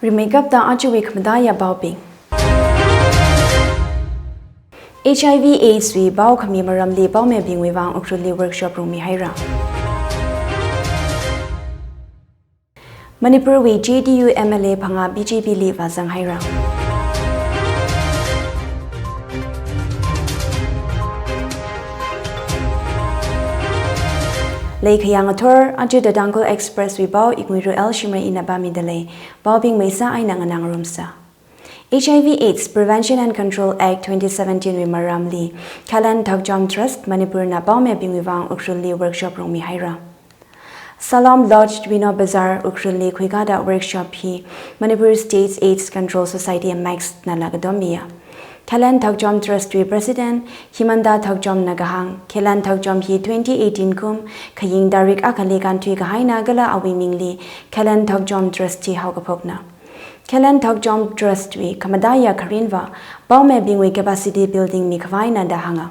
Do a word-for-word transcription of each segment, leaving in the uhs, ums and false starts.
Rimeikapta ajawui khamataiya paobing. H I V AIDS wui pao khami maramli paomibingwui vang Ukhrulli workshop rungmihaira. Manipurwui J D U M L A phangā B J P li vāzanghaira. Leikhayang athor, aja The Tangkhul Express wui pao Iknguiru L Shimray ina pāmidalei. Paobing meisa eina nganāngarumsa. H I V AIDS Prevention and Control Act twenty seventeen wui maramli Khalen Thakchom Trust Manipur na paomibingwui vang Ukhrulli workshop rungmihaira. Salom Lodge, Twino Bazaar, Ukhrulli khuikada workshop hi Manipur State AIDS Control Society, MACS nala katommiya. Khalen Thakchom Trust wui President Himanta Thakchom na kahāng, Khalen Thakchom hi twenty eighteen kum khaying tarik akhali kānthui kahaina kala awui mingli Khalen Thakchom Trust hi haokaphokna. Khalen Thakchom Trust wui khamataiya kharinva, paomibingwui capacity building mikhavaina da hānga.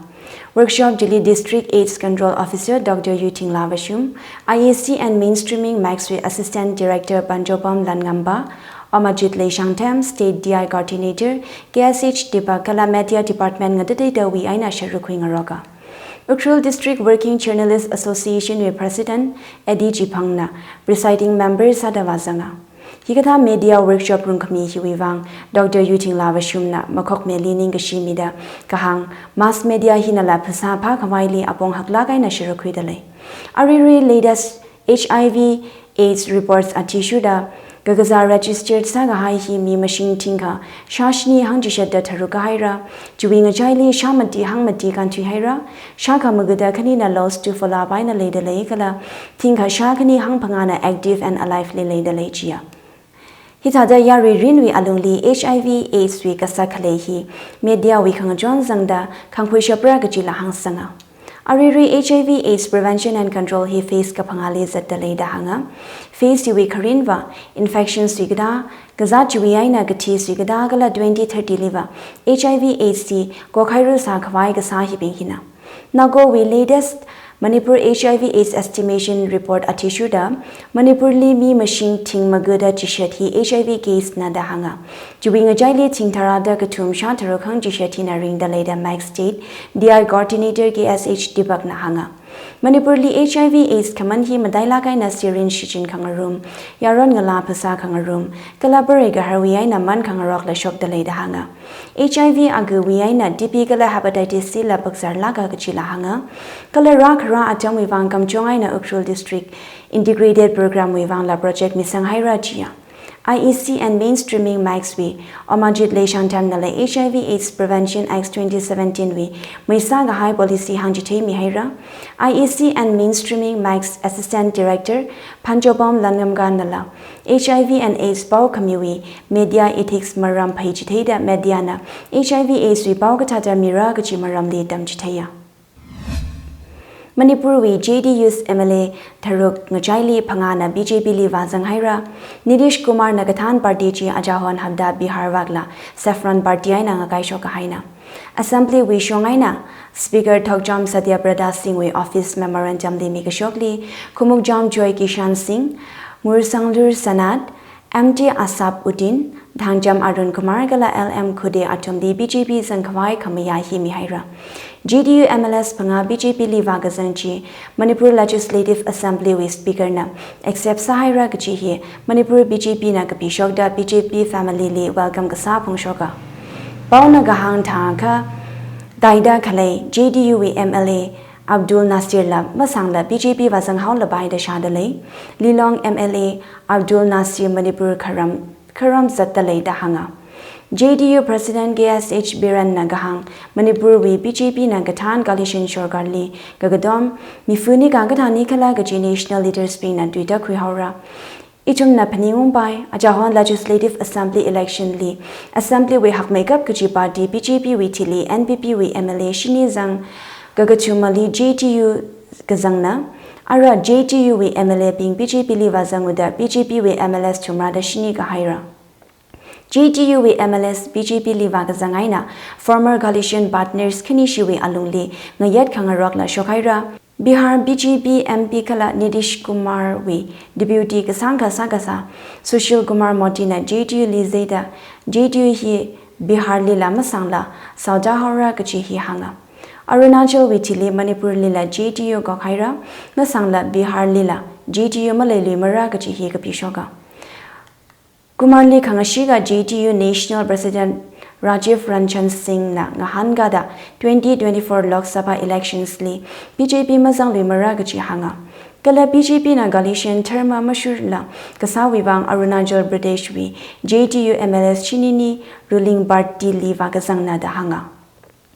Workshop chili District AIDS Control Officer Doctor Yuthingla Vashum, I A C and Mainstreaming MACS wui Assistant Director Panjopam Lanngamba, Omajit Leishangthem, State D I Coordinator, K S H Deepak kala Media Department ngatateitawui eina sharuk khuingaroka. Ukhrul District Working Journalist Association wui President Eddie Chiphang na Presiding Member sāda vāzanga. Hikathā media workshop rungkhami hiwui vang Doctor Yuthingla Vashum na makhokmeli ningkashi mida kahāng, mass media hinala phasā phākhavaili apong haklāk eina sharuk khuidalei. Aruirui latest H I V AIDS reports athishurda, kakazā registered sākahai hi mi mashing thingkha shāshini hangchishatda tharuk kahaira, chiwui ngachaili shā mati hangmati kānthuihaira, shākha magada khanina lost to follow up eina leidalei kala thingkha shā khani hangphangāna active and alive li leidalei chiya. Hithāda yarui rinwui alungli H I V AIDS wui kasak khalei hi media wui khangachon zangda khangkhuishapra kachila hāngsanga. Aruirui H I V AIDS Prevention and Control hi phase kaphangāli zatdalei da hānga. Phase hiwui kharinva infection suikada, kazāt chiwui eina kathi suikada kala twenty thirty liva H I V AIDS hi kokhairu sākhavai kasā hibing hina. Naogawui latest Manipur H I V AIDS estimation report athishurda, Manipurli mi mashing thing magada chishat hi H I V case na da hānga. Chiwui ngachaili thing tharāda kathum shā tharuk hangchishat hina ringdalei da MACS State D I Coordinator K S H Deepak na hānga. Manipurli H I V AIDS khaman hi matailāk eina syringe shichin khangarum, yaron ngalā phasā khangarum, kala pare kaharwui eina man khangarokla shokdalei da hānga. H I V agawui eina T B kala hepatitis C la pakzarlāka kachila hānga. Kala rākhara atamwui vang kamchong eina Ukhrul District Integrated Program wui vangla project misanghaira chiya. I A C and Mainstreaming MACS wui Omajit Leishangthem nala H I V AIDS Prevention Act twenty seventeen wui meisā kahai policy hāngchitheimihaira. I A C and Mainstreaming MACS Assistant Director Panjopam Lanngamba nala H I V and AIDS pao khamiwui media ethics maram pheichitheida media na H I V AIDS wui pao kathāda mira kachi maramli tamchitheiya. Manipurwui J D U's M L A tharuk ngachaili phangāna B J P li vāzanghaira. Nitish Kumar na kathān party chi achahon hapta Bihar vakla Saffron Party eina ngakaishok kahaina. Assembly wui shong eina Speaker Thokchom Satyabrata Singh wui office memorandum li mikashokli Khumukjom Joy Kishan Singh, Ngursanglur Sanat, M T Asap Uddin, Thangcham Arun Kumar kala L M Khude athumli B J P zangkhavai khamayā hi mihaira. J D U M L As phangā B J P li vākazang chi Manipur Legislative Assembly wui Speaker na accept sāhaira kachi hi Manipur B J P na kapishokda B J P family li welcome kasā phongshoka. Paona kahāng thākha, taida khalei J D U wui M L A Abdul Nasir la masangla B J P vāzanghaolapai da shādalei. Lilong M L A Abdul Nasir Manipur kharam, kharam zatdalei da hānga. J D U President K S H Biren na kahāng, Manipurwui B J P na kathān coalition sorkarli kakatom, mifuni kakathāni khala kachi national leaders bingna tuitakhuihaora. Ithumna phaningungpai, achahon Legislative Assembly election li, Assembly wui hakmeikap kachi party B J P wui thili N P P wui M L A shini zang, kakathumali J D U kazangna, ara J D U wui M L A bing B J P li vāzanguda B J P wui M L As thumrada shini kahaira. J D U wui M L As B J P li vākazang eina, former coalition partners khanishiwui alungli ngayat khangarokla shokhaira. Bihar B J P M P kala Nitish Kumar wui deputy kasāngkha sākasā Sushil Kumar Modi na J D U li zeida, J D U hi Bihar lila masangla sāda haora kachi hi hānga. Arunachal wui thili Manipur lila J D U kokhaira, masangla Bihar lila J D U maleiluimara kachi hi kapishoka. Kumar li khangashika J D U National President Rajiv Ranjan Singh na ngahānkada twenty twenty-four Lok Sabha elections li B J P mazangluimara kachi hānga. Kala B J P na coalition tharma mashurla kasāwui vang Arunachal Pradesh wui J D U M L As shinini ruling party li vākazangna da hānga.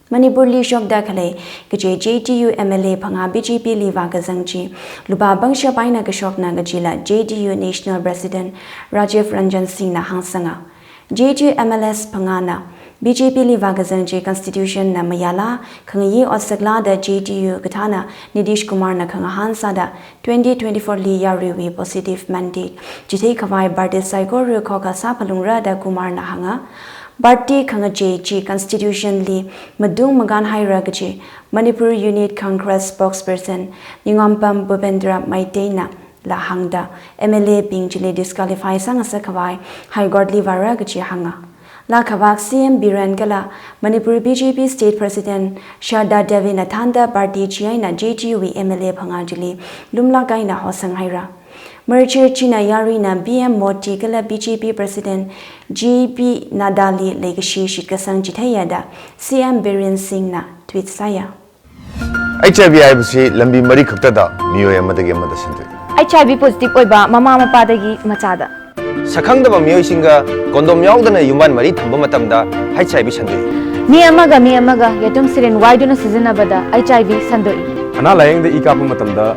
Manipur li shokda khalei kaje J D U M L A phangā B J P li vākazang chi lupā pangshap eina kashokna kajila J D U National President Rajiv Ranjan Singh na hāngsanga. J D U M L As phangāna B J P li vākazang chi constitution na mayāla, khangayi otsakla da J D U kathāna Nitish Kumar na khangahān sāda twenty twenty-four li yaruiwui positive mandate chitheikhavai party saikora khokha sāphalungra da Kumar na hānga. Party khangachei chi constitution li matung makānhaira kachi Manipur Unit Congress spokesperson Ningompam Bhupendra Meitei na la hāngda M L A bing chili disqualify sāngasakkhavai High Court li vāra kachi hānga. Lakhavak C M Biren kala Manipur B J P State President Sharda Devi na thānda party chi eina J D U wui M L A phangā chili lumlak eina hosanghaira. Merger china yaruina P M Modi kala B J P President J P Nadda li leikashi shitkasang chitheiya da C M Biren Singh na tweet sāya. H I V ꯍꯥꯏꯕꯁꯤ ꯂꯝꯕꯤ ꯃꯔꯤ ꯈꯛꯇꯗ ꯃꯤꯑꯣꯏ ꯑꯃꯗꯒꯤ ꯑꯃꯗ ꯁꯟꯗꯣꯛꯏ꯫ H I V positive ꯑꯣꯏꯕ ꯃꯃꯥ ꯃꯄꯥꯗꯒꯤ ꯃꯆꯥꯗ꯫ ꯁꯛꯈꯪꯗꯕ ꯃꯤꯑꯣꯏꯁꯤꯡꯒ condom ꯌꯥꯎꯗꯅ ꯌꯨꯝꯕꯥꯟ ꯃꯔꯤ ꯊꯝꯕ ꯃꯇꯝꯗ H I V ꯁꯟꯗꯣꯛꯏ꯫ ꯃꯤ ꯑꯃꯒ ꯃꯤ ꯑꯃꯒ ꯌꯦꯇꯨꯝ syringe ꯋꯥꯏꯗꯨꯅ ꯁꯤꯖꯤꯟꯅꯕꯗ H I V ꯁꯟꯗꯣꯛꯏ꯫ ꯑꯅꯥ ꯂꯥꯌꯦꯡꯗ ꯏ ꯀꯥꯞꯄ ꯃꯇꯝꯗ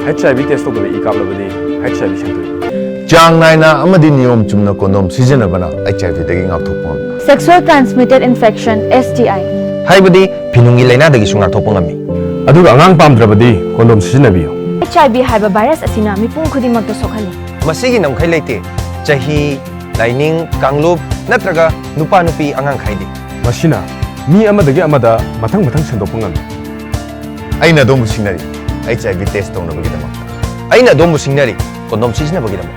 H I V test ꯇꯧꯗꯕ ꯏ ꯀꯥꯞꯂꯕꯗꯤ H I V ꯁꯟꯗꯣꯛꯏ꯫ ꯆꯥꯡ ꯅꯥꯏꯅ ꯑꯃꯗꯤ ꯅꯤꯌꯣꯝ ꯆꯨꯝꯅ condom ꯁꯤꯖꯤꯟꯅꯕꯅ H I V ꯗꯒꯤ ꯉꯥꯛꯊꯣꯛꯄ ꯉꯝꯃꯤ꯫ Sexual transmitted infection, S T I꯫ ꯍꯥꯏꯕꯗꯤ ꯐꯤꯅꯨꯡꯒꯤ ꯂꯥꯏꯅꯥꯗꯒꯤꯁꯨ ꯉꯥꯛꯊꯣꯛꯄ ꯉꯝꯃꯤ꯫ ꯑꯗꯨꯒ ꯑꯉꯥꯡ ꯄꯥꯝꯗ꯭ꯔꯕꯗꯤ condom ꯁꯤꯖꯤꯟꯅꯕꯤꯌꯨ꯫ H I V ꯍꯥꯏꯕ virus ꯑꯁꯤꯅ ꯃꯤꯄꯨꯝ ꯈꯨꯗꯤꯡꯃꯛꯇ ꯁꯣꯛꯍꯜꯂꯤ꯫ ꯃꯁꯤꯒꯤ ꯉꯝꯈꯩ ꯂꯩꯇꯦ꯫ ꯆꯍꯤ, ꯂꯥꯏꯅꯤꯡ, ꯀꯥꯡꯂꯨꯞ ꯅꯠꯇ꯭ꯔꯒ ꯅꯨꯄꯥ ꯅꯨꯄꯤ ꯑꯉꯥꯡ ꯈꯥꯏꯗꯦ꯫ ꯃꯁꯤꯅ ꯃꯤ ꯑꯃꯗꯒꯤ ꯑꯃꯗ ꯃꯊꯪ ꯃꯊꯪ ꯁꯟꯗꯣꯛꯄ ꯉꯝꯃꯤ꯫ ꯑꯩꯅ ꯑꯗꯣꯝꯕꯨ ꯁꯤꯡꯅꯔꯤ, H I V test ꯇꯧꯅꯕꯒꯤꯗꯃꯛꯇ꯫ ꯑꯩꯅ ꯑꯗꯣꯝꯕꯨ ꯁꯤꯡꯅꯔꯤ, condom ꯁꯤꯖꯤꯟꯅꯕꯒꯤꯗꯃꯛ꯫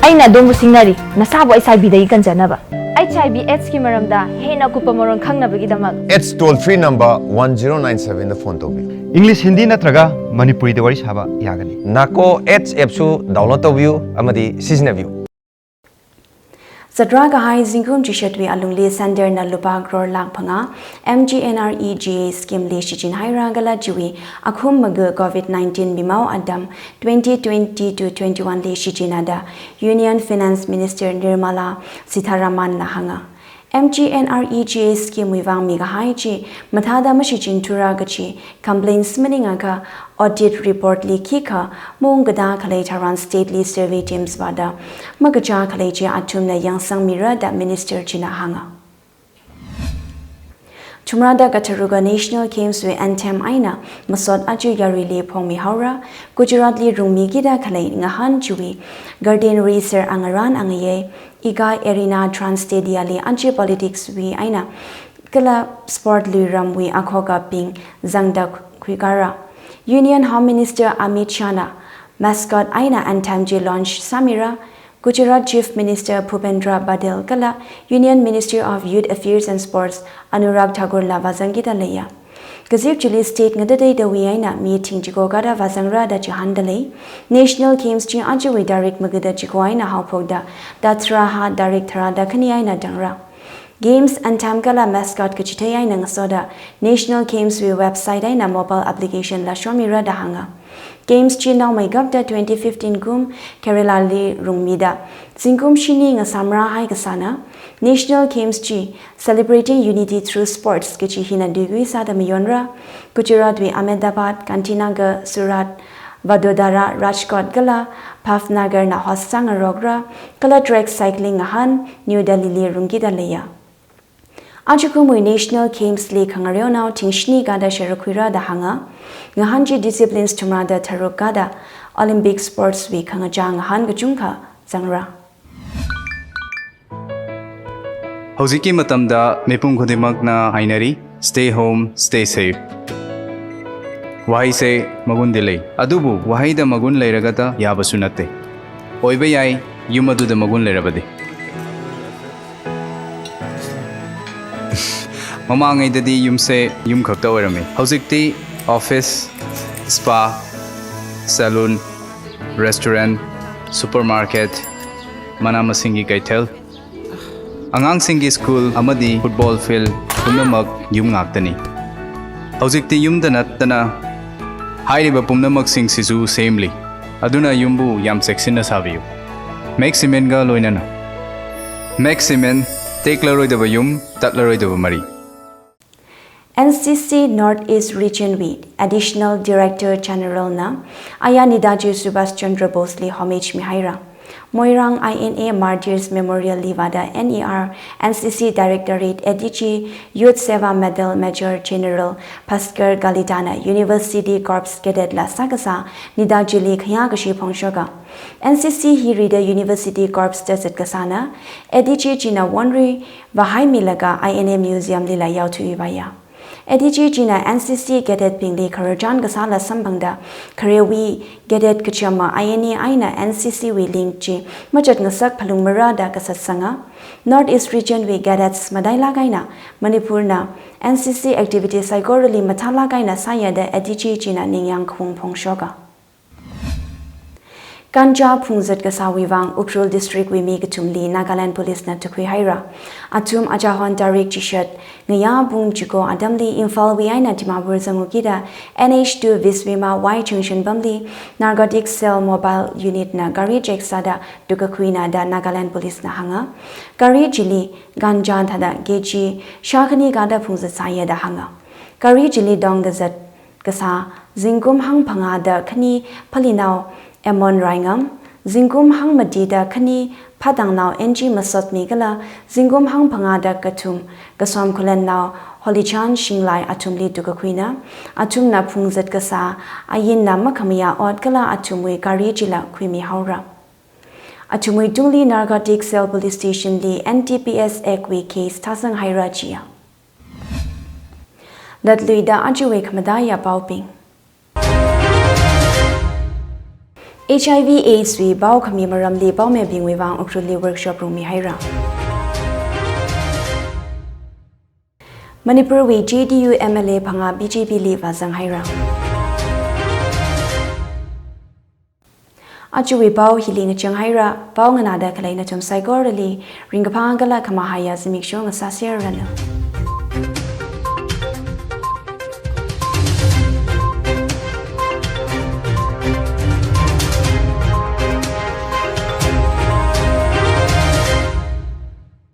ꯑꯩꯅ ꯑꯗꯣꯝꯕꯨ ꯁꯤꯡꯅꯔꯤ, ꯅꯁꯥꯕꯨ H I V ꯗꯒꯤ ꯀꯟꯖꯅꯕ꯫ H I V AIDS ꯀꯤ ꯃꯔꯝꯗ ꯍꯦꯟꯅ ꯑꯀꯨꯞꯄ ꯃꯔꯣꯜ ꯈꯪꯅꯕꯒꯤꯗꯃꯛ꯫ AIDS toll free number one zero nine seven ꯗ phone ꯇꯧꯕꯤꯌꯨ꯫ English, Hindi ꯅꯠꯇ꯭ꯔꯒ ꯃꯅꯤꯄꯨꯔꯤꯗ ꯋꯥꯔꯤ ꯁꯥꯕ ꯌꯥꯒꯅꯤ꯫ NACO AIDS app ꯁꯨ download ꯇꯧꯕꯤꯌꯨ ꯑꯃꯗꯤ ꯁꯤꯖꯤꯟꯅꯕꯤꯌꯨ꯫ ꯖꯇ꯭ꯔꯥ ꯀꯥꯍꯥꯏ ꯖꯤꯡꯒꯨꯝ ꯆꯤꯁꯠꯋꯤ ꯑꯂꯨꯡꯂꯤ ꯁꯦꯟꯗꯔꯅ ꯂꯨꯄꯥ ꯀ꯭ꯔꯣꯔ ꯂꯥꯛ ꯃꯉꯥ M G N R E G A scheme ꯂꯤ ꯁꯤꯖꯤꯟ ꯍꯥꯏꯔꯒꯂ ꯖꯤꯋꯤ ꯑꯈꯨꯝ ꯃꯒꯨ COVID nineteen ꯃꯤꯃꯥꯎ ꯑꯗꯝ twenty twenty to twenty-one ꯂꯤ ꯁꯤꯖꯤꯟꯅꯗ Union Finance Minister Nirmala Sitharaman ꯅ ꯍꯪꯉ꯫ M G N R E G A scheme ꯋꯤ ꯋꯥꯡ ꯃꯤꯒ ꯍꯥꯏ ꯆꯤ ꯃꯊꯥꯗ ꯃꯁꯤ ꯆꯤꯟꯊꯨꯔ ꯀꯆꯤ complaints ꯃꯅꯤꯡꯉꯒ audit report ꯂꯤ ꯈꯤꯈ ꯃꯑꯣꯡ ꯀꯗꯥ ꯈꯂꯩ ꯊꯧꯔꯥꯟ state ꯂꯤ survey teams ꯋꯥꯗ ꯃꯒꯆꯥ ꯈꯂꯩ ꯆꯤ ꯑꯊꯨꯝꯅ ꯌꯥꯡꯁꯪ ꯃꯤꯔꯗ minister ꯆꯤꯅ ꯍꯥꯡꯉ꯫ ꯊꯨꯝꯔꯥꯗ ꯀꯊꯔꯨꯒ National Games ꯋꯤ anthem ꯑꯩꯅ ꯃꯁꯣꯠ ꯑꯆꯨ ꯌꯥꯔꯨꯏꯂꯤ ꯐꯣꯡꯃꯤ ꯍꯧꯔ, ꯒꯨꯖꯔꯥꯠꯂꯤ ꯔꯨꯡꯃꯤꯒꯤꯗ ꯈꯂꯩ ꯉꯍꯥꯟ ꯆꯨꯋꯤ garden ꯔꯤ ꯁꯔ ꯑꯉꯔꯥꯟ ꯑꯉꯌꯦ, ꯏꯒꯥ ꯑꯦꯔꯤꯅꯥ ꯇ꯭ꯔꯥꯟꯁ ꯁ꯭ꯇꯦꯗꯤꯌꯥꯂꯤ ꯑꯟꯆꯤ politics ꯋꯤ ꯑꯩꯅ ꯀꯂ sport ꯂꯨꯏꯔꯝ ꯋꯤ ꯑꯈꯣꯒ ꯄꯤꯡ ꯖꯪꯗ ꯈꯨꯏꯀꯥꯔꯥ꯫ Union Home Minister Amit Shah ꯅ mascot ꯑꯩꯅ anthem ꯖꯤ launch ꯁꯥꯃꯤꯔꯥ꯫ Gujarat Chief Minister Bhupendra Patel ꯀꯂ Union Ministry of Youth Affairs and Sports Anurag Thakur ꯂ ꯋꯥꯖꯪꯒꯤꯗ ꯂꯩꯌꯥ꯫ ꯀꯖꯤꯞ ꯆꯤꯂꯤ state ꯉꯗꯗꯩꯗ ꯋꯤ ꯑꯩꯅ meeting ꯖꯤꯒꯣ ꯒꯥꯗ ꯋꯥꯖꯪꯔꯥꯗ ꯖꯤꯍꯥꯟꯗ ꯂꯩ꯫ National Games ꯖꯤ ꯑꯟꯆꯤ ꯋꯤ ꯗꯥꯔꯤꯛ ꯃꯒꯗ ꯖꯤꯒꯣ ꯑꯩꯅ ꯍꯥꯎꯐꯣꯛꯗ ꯗꯥꯊ꯭ꯔꯥ ꯍꯥ ꯗꯥꯔꯤꯛ ꯊꯔꯥꯗ ꯈꯅꯤ ꯑꯩꯅ ꯗꯪꯔꯥ꯫ Games anthem ꯀꯂ mascot ꯀꯆꯤꯊꯩ ꯑꯩꯅ ꯉꯁꯣꯗ National Games ꯋꯤ website ꯑꯩꯅ mobile application ꯂ ꯁꯣꯃꯤꯔꯥꯗ ꯍꯥꯡꯉ꯫ Games ꯆꯤ ꯅꯧꯃꯩ ꯒꯞꯇ twenty fifteen ꯀꯨꯝ Kerala ꯂꯤ ꯔꯨꯡꯃꯤꯗ ꯖꯤꯡꯒꯨꯝ ꯁꯤꯅꯤ ꯉꯁꯥꯝꯔꯥ ꯍꯥꯏ ꯀꯁꯥꯅ National Games ꯆꯤ celebrating unity through sports ꯀꯆꯤ ꯍꯤꯅ ꯗꯨꯏꯒꯨꯏ ꯁꯥꯗ ꯃꯤꯌꯣꯟꯔꯥ꯫ ꯒꯨꯖꯔꯥꯠ ꯋꯤ Ahmedabad, Gandhinagar, Surat, Vadodara, Rajkot ꯀꯂ Bhavnagar ꯅ host ꯁꯥꯡꯉꯔꯣꯛꯔꯥ꯫ ꯀꯂ track cycling ꯑꯍꯥꯟ New Delhi ꯂꯤ ꯔꯨꯡꯒꯤꯗ ꯂꯩꯌꯥ꯫ ꯑꯟꯆꯨ ꯀꯨꯝ ꯋꯤ National Games ꯂꯤ ꯈꯪꯉꯔꯤꯌꯣ ꯅꯥꯎ ꯊꯤꯡ ꯁꯤꯅꯤ ꯒꯥꯗ ꯁꯔꯨꯛ ꯈꯨꯏꯔꯥꯗ ꯍꯥꯡꯉ꯫ ꯉꯍꯥꯟ ꯆꯤ disciplines ꯊꯨꯝꯔꯥꯗ ꯊꯔꯨꯛ ꯒꯥꯗ Olympic sports ꯋꯤ ꯈꯪꯉꯆꯥ ꯉꯍꯥꯟ ꯀꯆꯨꯡꯈ ꯖꯪꯔꯥ꯫ ꯍꯧꯖꯤꯛꯀꯤ ꯃꯇꯝꯗ ꯃꯤꯄꯨꯝ ꯈꯨꯗꯤꯡꯃꯛꯅ ꯍꯥꯏꯅꯔꯤ, "Stay home, stay safe"꯫ Waheise magundi lei. Adubu waheida magun leiragada yabasu natte. Oiba yai, yum aduda magun leirabadi. Mamangaidadi yumse yum khakta oirame. Hojikti office, spa, salon, restaurant, supermarket, mana masinggi kaithel, angangsinggi school amadi football field pumnamak yum ngaktani. Hojikti yumda nattana hairiba pumnamaksing sisu semli. Aduna yumbu yam cheksinna sabiyu. Max Cement ga loinana. Max Cement, teklaroidaba yum, tatlaroidaba mari. N C C North East Region wui Additional Director General na aya Netaji Subhas Chandra Bose li homage mihaira. Moirang I N A Martyrs Memorial li vāda N E R N C C Directorate A D G Youth Seva Medal Major General Bhaskar Kalita na University Corps Cadet la sākasā Netaji li khayā kashi phongshoka. N C C hi rida University Corps da zatkasāna, A D G china wonri vāhaimilaga I N A Museum lila yaothui vāya. A D G china N C C cadet bingli khararchan kasāla samphangda, kharewui cadet kachama I N A eina N C C wui link chi machat ngasak phalungmara da kasatsanga. North East Region wui cadets matailāk eina Manipur na N C C activity saikorali mathālāk eina sāya da A D G china ningyāng khaung phongshoka. Ganja phungzat kasāwui vang Ukhrul District wui mi kathumli Nagaland Police na tukhui haira. Athum achahon tarik chishat ngayā pung chiko atamli Imphal wui eina Dimapur zangukida N H two Viswema Y Junction pamli Narcotic Cell Mobile Unit na gari check sāda tukakhuina da Nagaland Police na hānga. Gari chili ganja thāda K G shākhani kada phungzat sāya da hānga. Gari chili tongkazat kasā zingkum hangphangā da khani Phalinao Amon Raingam, zingkum hangmati da khani Phatangnao N G Masotmi kala zingkum hangphangā da kathum Kasom Khulennao Holichan Shinglai athumli tukakhuina. Athumna phungzat kasā ayinna makhamayā ot kala athumwui gari chila khuimi haora. Athumwui tungli Narcotic Cell Police Station li N D P S Act wui case thāsang haira chiya. Latluida ajawui khamataiya paobing. H I V AIDS wui paokhami maramli paomibingwui vang Ukhrulli workshop rungmi haira. Manipur wui J D U M L A phangā B J P li vāzang haira. Ajawui pao hili ngachang haira, pao nganāda khalei nathum saikorali ringkaphā kala khamahaiya zimiksho ngasāserranu.